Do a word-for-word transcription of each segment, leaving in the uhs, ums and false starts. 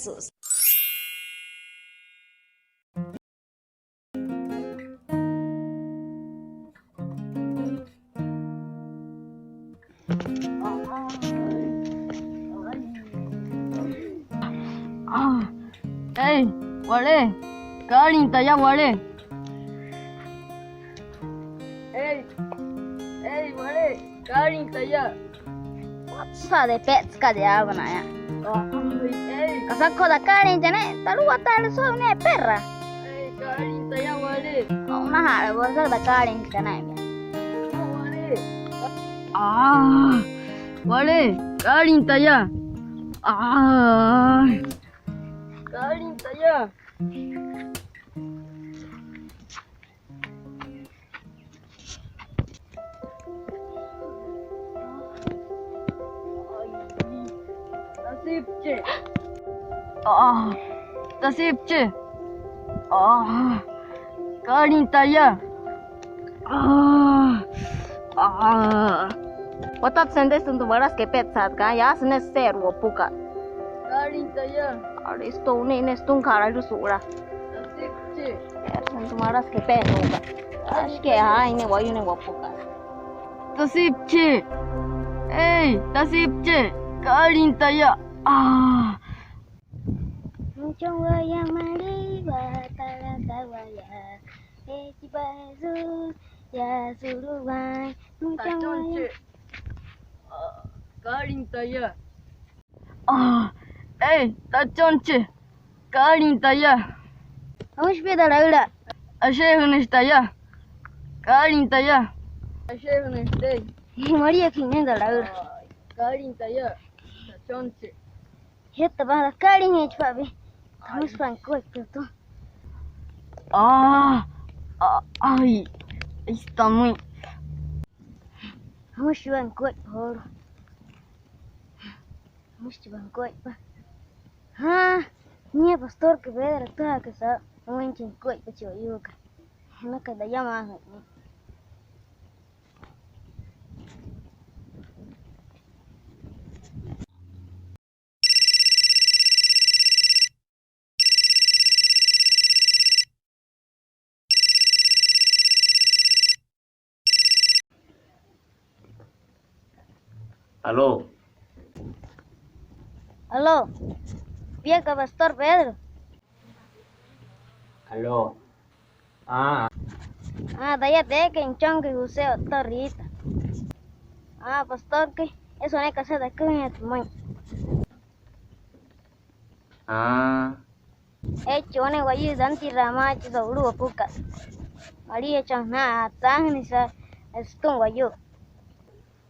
Aa, ei, walee, kaalin taya, walee. Ei, ei, walee, kaalin taya. Watsa'a tü petsükat yaawanaaya. Ay, ei. Kasa ko'u takaalinjatüin ne'e, taluwataale soo'u ne'e perra. Ei, kaalin taya, walee. O'unaja'ale, kasa takaalinjatüin ne'e. Walee. Aa, walee, kaalin taya. Aa, kaalin taya. Tasipche. Aa, tasipche. Aa, kaalin taya. Aa, aa. Watta süntüsü tü malaasü kepe'etsaatkat, yaasü ne'e süse'eru'u wopukat. Kaalin taya. Aa, sütüma ne'e, ne'e sütüma ka'ralü su'ula. Tasipche. Yaasü tü malaasü kepe'eru'ukat. Ashikee jaa'in ne'e wayuu ne'e wopukat. Tasipche. Ei, tasipche. Kaalin taya. Aa. Müchon waya Maleiwa, talaka waya. Echi pa Jesús, ya sulu'u waya. Müchon waya. Aa, kaalin taya. Aa, ei, tachonche, kaalin taya. Jamüshi pia tü laüla. Asheejünüshi taya. Kaalin taya. Asheejünüshi tei. Malia kiin tü laüla. Aa, kaalin taya. Tachonche. Jetta paala, kaalin echi papi. Jamüshi paala nukuaippa tü. Aa, aa, ai, esta muy. Jamüshi paala nukuaippa joolu'u. Jamüshi paala nukuaippa. Jaa, nia pastorkai Pedro tüjaaka saa'u. Jamüinchi nukuaippa chi wayuukai. Anaka tayamaajüin. Aló. Aló. Piaka pastor Pedro. Aló. Aa. Aa, taya, taya eekai nüchonkai José, otta Rita. Aa, pastorkai, eesü wane kasa taküjüinjatü pümüin. Aa. Eechi wane wayuu tantiraa maa chi so'ulu'u wopukat. Malia chon na atsaajünüin sütüma wayuu.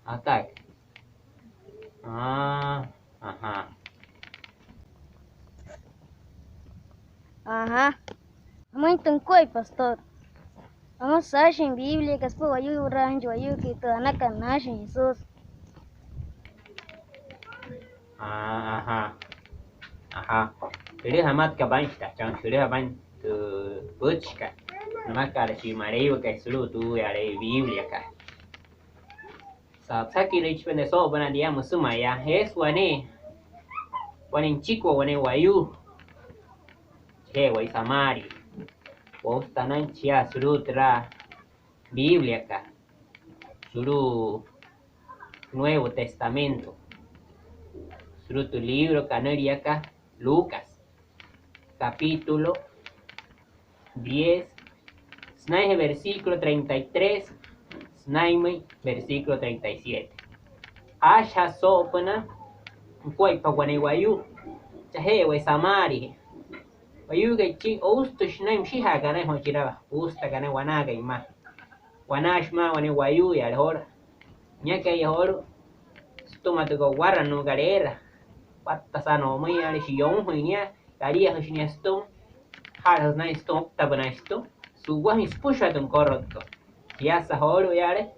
Atak. Aa, ajá. Ajá. Jamüinchi tü nukuaippa, pastor. Jamüsü saashin Bibliakat süpüla wayuuraajüin chi wayuukai tü anakat naashin Jesús. Aa, ajá. Ajá. Jülüja matkat paa'inshi tachon, jülüja paa'in tü pütchikat. Nümakat chi Maleiwakai sulu'u tü yaale'e Bibliakat. Sa'asakireeichi pia wane soo'opünaa tia müsü mayaa, eesü wane, wane nüchikua wane wayuu, chajee wayuu samaria, wousata naa'in chia sulu'u türa Bibliakat, sulu'u Nuevo Testamento, sulu'u tü libro kanüliakat Lucas, capítulo diez, sünainjee versículo treinta y tres, sünainmüin versículo treinta y siete. Aashajaashi soo'opünaa nukuaippa wane wayuu, chajee wayuu samaria. Wayuukai chi, ousütüshi naa'in, müshijaaka naa'in joo chira, ousütaka naa'in wanaakai mma. Wanaashi mma wane wayuu yaale joola. Niakai joolu'u sütüma tü ka'waranuukat eera. Wattasa'a no'umüin yaale, shiyoujüin nia, kaliajüshi nia sütüma, aja'lajüsü naa'in sütüma, ouktapünaashi sütüma, su'wajüin süpüshua tü nükorotkat. Shiasa joolu'u yaale,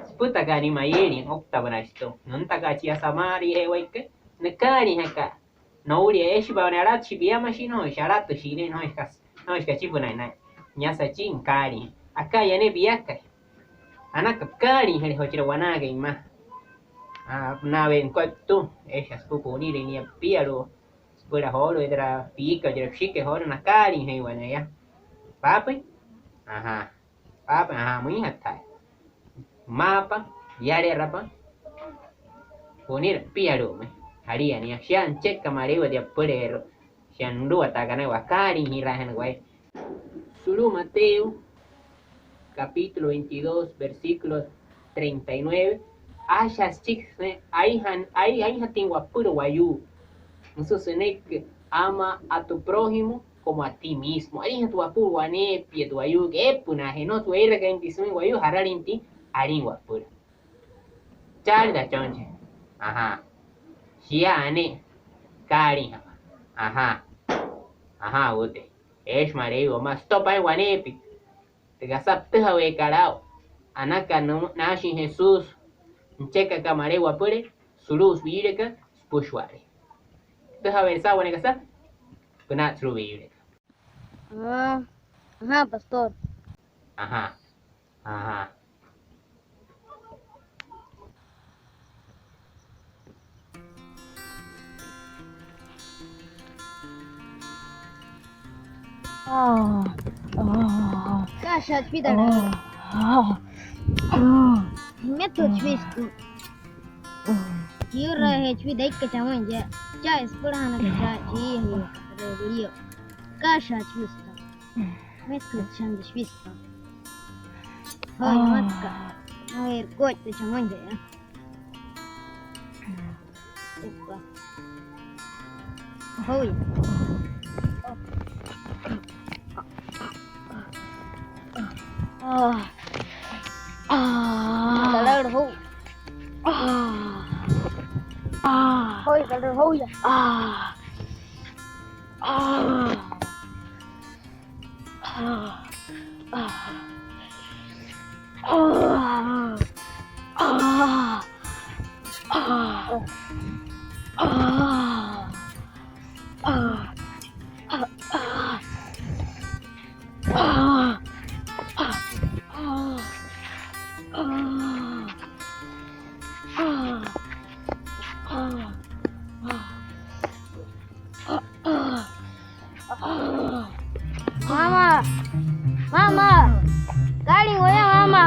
süpütaka nia mayüliin, ouktapünaashi sütüma. Nüntaka chia samaria eewaikai, nükaaliijaka noulia, eeshii paa wane alatüshi piamashii, nnojoishi alatüshii ne'e, nnojoishi kas-, nnojoishi kachipünaain naa'in. Niasa chi, nükaaliin. Aka'aya ne'e piakai. Anaka pükaaliijüle joo chira wanaakai mma. Aa, na'wee nukuaippa tü, eesü süpüla pu'unirüin nia pipialu'u. süpüla joolu'u, ee'iyatü türa piikat, ee'iyatü türa püshikot, joolu'u nakaaliijain wane yaa. ¿Paapüin? Ajaa. ¿Paapüin? Ajaa, müinjatü jaa'in. Mmaapa, yale'erapa, pünira pialu'umüin. Jalia nia, shia nücheka Maleiwa tia püpüleerua. Shia nuluwataakat anain wakaaliijiraajana waya. Sulu'u Mateo capítulo veintidós, versículo treinta y nueve. Aashaja'a süchiki sünain aija, ai-, aijatüin wapüla wayuu. Müsü sünüiki: "Ama a tu prójimo como a ti mismo". Alijatü wapüla waneepia tü wayuukat eepünaajee, no sueirakainjatüin sümüin wayuu, jaralinjatüin alin wapüla. Chale tachonche. Ajaa. Shia ne'e kaaliijapa. Ajaa. Ajaa, uute. Eeshi Maleiwa mma sütopa aa'in waneepia. Tü kasa pütüjaweekat aa'u, anaka nü-, naashin Jesús, nüchekakat Maleiwa apüle sulu'u süpüshua. Pütüjaweerü saa'u wane kasa püna'a sulu'u Biblia. Ah, ajá, pastor. Ajá, ajá. Kaashajachi pidala. Metut chipista. Yürüjee chipida eekai chamüin yaa. Cha'aya süpülajanaka chaa chiiji. Kaashajachi pista. Metut chipista. Hoya matka. A ver, ko'ocha chamüin yaa. Opa. Hoi. Ah. Ah. Kalal hoi. Ah. Ah. Hoi, kalal hoi. Ah. Ah. Mama, mama, kaalin waya, mama.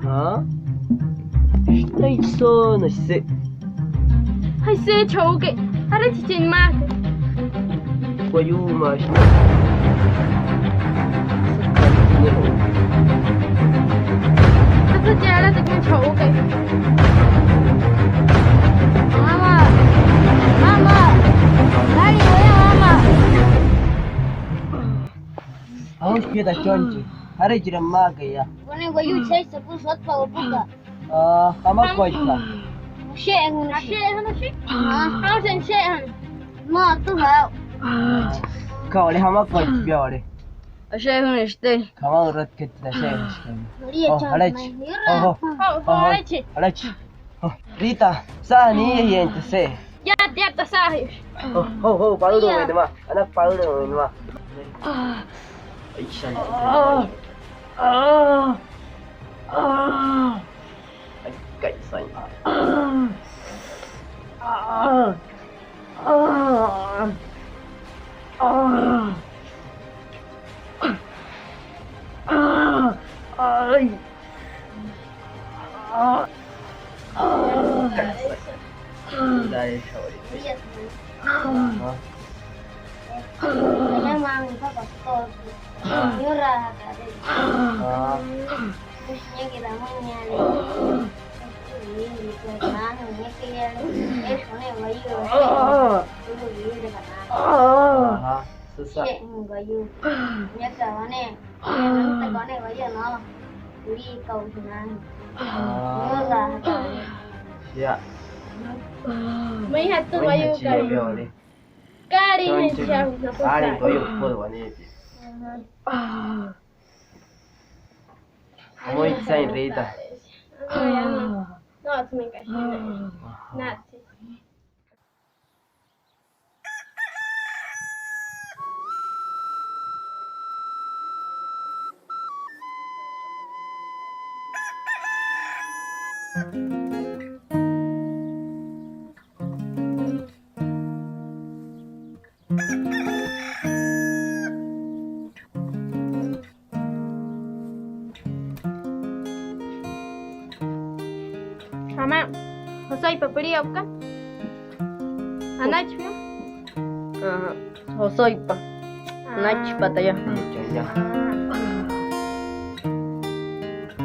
Aa, shita isoona shise. Jise chouke, jara chichin maaka. Wayuu mashi. Asa chala tü chouke. Mama, mama, kaalin waya, mama. Aun shia tachonche, jara chira maaka yaa. Wane wayuu chai sapu sotpa wapuka. Aa, jamakuaippa. Ashe'ejünashi. Ashe'ejünashi. Aa, ashe'ejünashi. Maa, tü jaa'u. Aka wale jamakuaippa, wale. Ashe'ejünashi tü. Kama'a ürütketti, ashe'ejünashi. Oh, alechi. Oh, oh. Oh, alechi. Alechi. Oh, Rita, sa'a nii'iyajiain tüse'e. Ya, ya, ta sa'a. Oh, oh, oh, palu'umüin nümaa. Ana palu'umüin nümaa. Ah. Ah. Ah. Ay, kai, sai. Ah. Ah. Ah. Ah. Ah. Ay. Ah. Ah. Dai, sorry. Ah. Aha, sasa. Ya. Müinjatü wayuu kaalin. Kaalin, choncho, kaalin wayuu. Amuitsain, Rita. Natsi. ¿Josoipa pülioukana? ¿Anachipia? Ajá. Josoipa. Anachapa taya.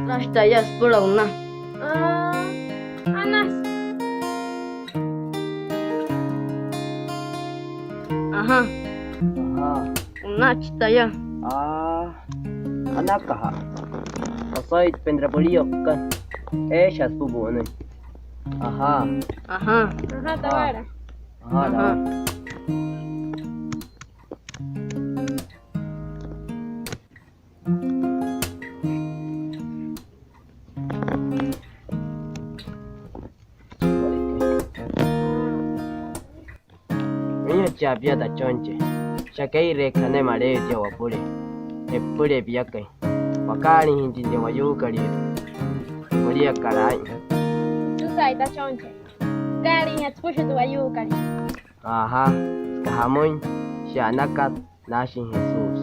Nashi taya süpüla na. Aa, anasü. Ajá. Ajá. Nashi taya. Aa, anakaja. Josoitpa entre pülioukana. Eesü süpüla wünüin. Ajá. Ajá. Ajá, tawala. Ajá, tawala. Müinjachaa pia tachonche. Shia kee'ireeka ne'e maleeria wapüla. Epüle piakai. Wakaalinjachin chi wayuukolüirua. Müliakalaa aa'in. Süsaai tachonche. Wakaalinjatü süpüshua tü wayuukolüirua. Ajá, süka jamüin, shia anakat, naashin Jesús.